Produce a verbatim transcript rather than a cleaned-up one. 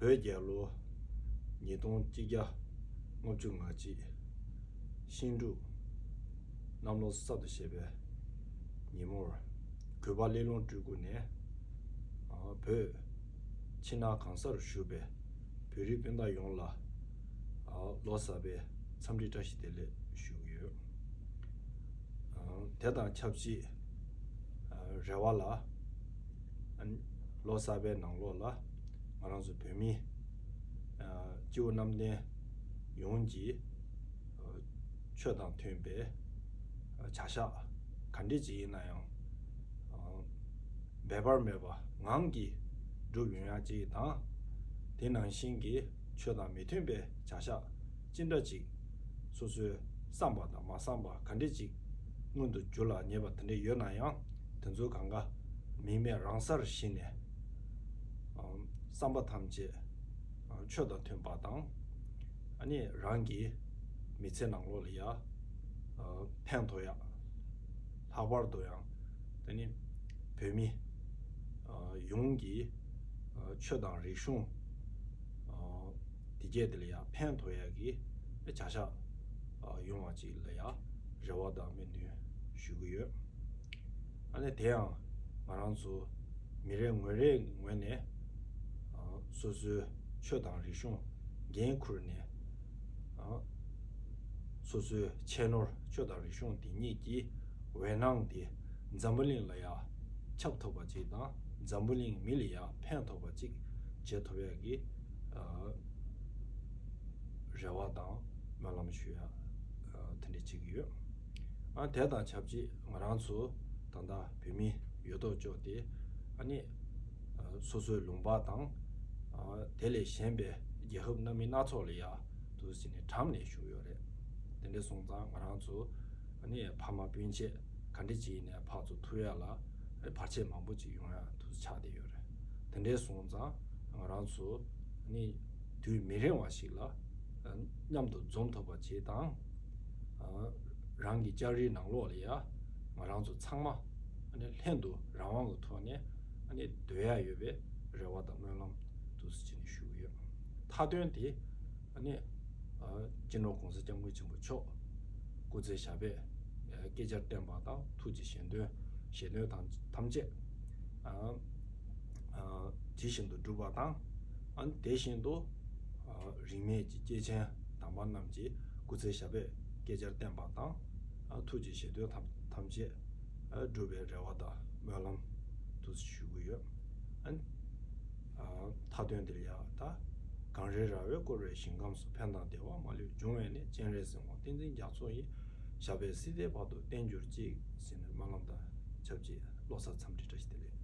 བོད་རྒྱལ་ལོ་ཉིས་སྟོང་གཅིག་བརྒྱ་ལྔ་བཅུ་ང་གཅིག་ཤིང་འབྲུག་གནམ་ལོ་གསར་དུ་བཞད་པའི་ཉིན་མོར། གུས་པ་སླེ་ལུང་སྤྲུལ་སྐུ་ནས། ཨ། བོད་ཕྱི་ནང་གང་སར་བཞུགས་པའི་བོད་རིགས་སྤུན་ཟླ་ཡོངས་ལ། ཨ། ལོ་གསར་པའི་འཚམས་འདྲི་བཀྲ་ཤིས་བདེ་ལེགས་ཞུ་གི་ཡོད། ཨ། དེ་དང་ཆབས་ཅིག་ཨ། རེ་བ་ལ། ཨ། ལོ་གསར་པའི་ནང་ལོགས་ལ་ང་རང་ཚོ་བོད་མི། ཨ། སྤྱི་བོ་གནམ་བསྟན་ཡོངས་ཀྱིས། ཨ། ཆོས་དང་མཐུན་པའི། ཨ། བྱ་གཞག་ག་འདྲ་ཅིག་ཡིན་ན་ཡང་། ཨ། འབད་པ་མེད་པ་ངང་གིས་འགྲུབ་ཡོང་ཡག་ཅིག་དང་། དེ་ནང་བཞིན་གྱི་ཆོས་དང་མི་མཐུན་པའི་བྱ་གཞག་ཅི་འདྲ་ཅིག་སོ་སོའི་བསམ་པ་དང་མ་བསམ་པ་ག་འདྲ་ཅིག་མངོན་དུ་འགྱུར་ལ་ཉེ་བ་དེ་འདྲ་ཡོད་ན་ཡང་། དེ་ཚོ་གང་ག་མིག་མེད་རང་སར་ཞི་ནས། ཨ། བསམ་པ་ཐམས་ཅད། ཨ། ཆོས་དང་མཐུན་པ་དང་། ཨ་ནི་རང་གི་མི་ཚེ་ནང་ལོགས་ལ་ཡ། ཨ། ཕན་ཐོགས་ཡག་ལྷག་པར་དུ་ཡང་དེ་ནི་བོད་མི། ཨ། ཡོངས་ཀྱི། ཨ། ཆོས་དང་རིག་གཞུང་། ཨ། དེ་གས་དེ་ལ་ཡ་ཕན་ཐོགས་ཡག་གི་བྱ་གཞག་ཨ། ཡོང་བ་ཅིག་ལ་ཡ་རེ་བ་དང་སྨོན་འདུན་ཞུ་གི་ཡོད། ཨ་ནི་དེ་ཡང་ང་རང་ཚོ་མི་རེ་ངོ་རེའི་ངོས་ནས། ཨ། སོ་སོའི་ཆོས་དང་རིག་གཞུང་འགན་ཁུར་ནས། ཨ། སོ་སོའི་ཁྱད་ནོར་ཆོས་དང་རིག་གཞུང་དེ་ཉིད་ཀྱི་འོད་སྣང་དེ་འཛམ་བུ་གླིང་ལ་ཡ་ཁྱབ་ཐུབ་པ་ཅིག་དང་། འཛམ་བུ་གླིང་མི་ལ་ཡ་ཕན་ཐོགས་པ་ཅིག་བྱེད་ཐུབ་ཡག་གི། ཨ། རེ་བ་དང་སྨོན་ལམ་ཞུ་ཡག་ཨ། དེ་འདྲ་བྱེད་ཀྱི་ཡོད། ཨ། དེ་དང་ཆབས་ཅིག་ང་རང་ཚོ་ད་ལྟ་བོད་མི་ཡོད་དོ་ཅོག་དེ། ཨ་ནི། ཨ། སོ་སོའི་ལུང་པ་དང་། ཨ། དེ་ལས་གཞན་པའི་རྒྱལ་ཁབ་སྣ་མིན་སྣ་ཚོགས་ལ་ཡ་འདུག་སེ་བྱས་ནས་གྲམ་ནས་བཞུགས་ཡོད་རེད། དེ་འདྲ་སོང་ཙང་ང་རང་ཚོ། ཨ་ནི་ཕ་མ་སྤུན་མཆེད་ག་འདྲ་ཅིག་ཡིན་ནའི་ཕར་ཚུར་ཐུག་ཡག་ལ་བར་ཆད་མང་པོ་ཅིག་ཡོང་ཡག་འདུག་སེ་ཆགས་བསྡད་ཡོད་རེད། དེ་འདྲ་སོང་ཙང་ང་རང་ཚོ་ནི་དུས་མི་རིང་བ་ཞིག་ལ་མཉམ་དུ་འཛོམས་ཐུབ་པ་ཅིག་དང་། ཨ། རང་གི་ལྕགས་རིའི་ནང་ལོགས་ལ་ཡ་ང་རང་ཚོ་ཚང་མ་ནི་ལྷན་དུ་རང་དབང་གི་ཐོག་ནས་ནི་སྡོད་ཡག་ཡོད་པའི་རེ་བ་དང་སྨོན་ལམ་འདུག་སེ་བྱས་ནས་ཞུ་གི་ཡོད། མཐའ་དོན་དེ། ཨ་ནི། ཨ། སྤྱི་ནོར་༸གོང་ས་༸སྐྱབས་མགོན་ཆེན་པོ་མཆོག་སྐུ་ཚེ་ཞབས་པད་བསྐལ་བརྒྱར་བརྟན་པ་དང་། ཐུགས་ཀྱི་བཞེད་དོན་བཞེད་དོན་དང་ཐམས་ཅད། ཨ། ཨ། ཇི་བཞིན་དུ་འགྲུབ་པ་དང་། ཨ་ནི་དེ་བཞིན་དུ། ཨ། རིས་མེད་ཀྱི་སྐྱེས་ཆེན་དམ་པ་རྣམས་ཀྱི་སྐུ་ཚེ་ཞབས་པད་བསྐལ་བརྒྱར་བརྟན་པ་དང་། ཨ། ཐུགས་ཀྱི་བཞེད་དོན་ཐམས་ཐམས་ཅད། ཨ། འགྲུབ་པའི་རེ་བ་དང་སྨོན་ལམ་འདུག་སེ་ཞུ་གི་ཡོད། ཨ། མཐའ་དོན་འདིར་ཡང་ད། གངས་རི་ར་བས་བསྐོར་བའི་ཞིང་ཁམས་སུ། ཕན་དང་བདེ་བ་མ་ལུས་འབྱུང་བའི་གནས། སྤྱན་རས་གཟིགས་དབང་བསྟན་འཛིན་རྒྱ་མཚོ་ཡི། ཞབས་པད་སྲིད་མཐའི་བར་དུ་བརྟན་གྱུར་ཅིག་ཟེར་ནས་སྨོན་ལམ་དང་ཆབས་ཅིག་ལོ་གསར་འཚམས་འདྲི་བཀྲ་ཤིས་བདེ་ལེགས།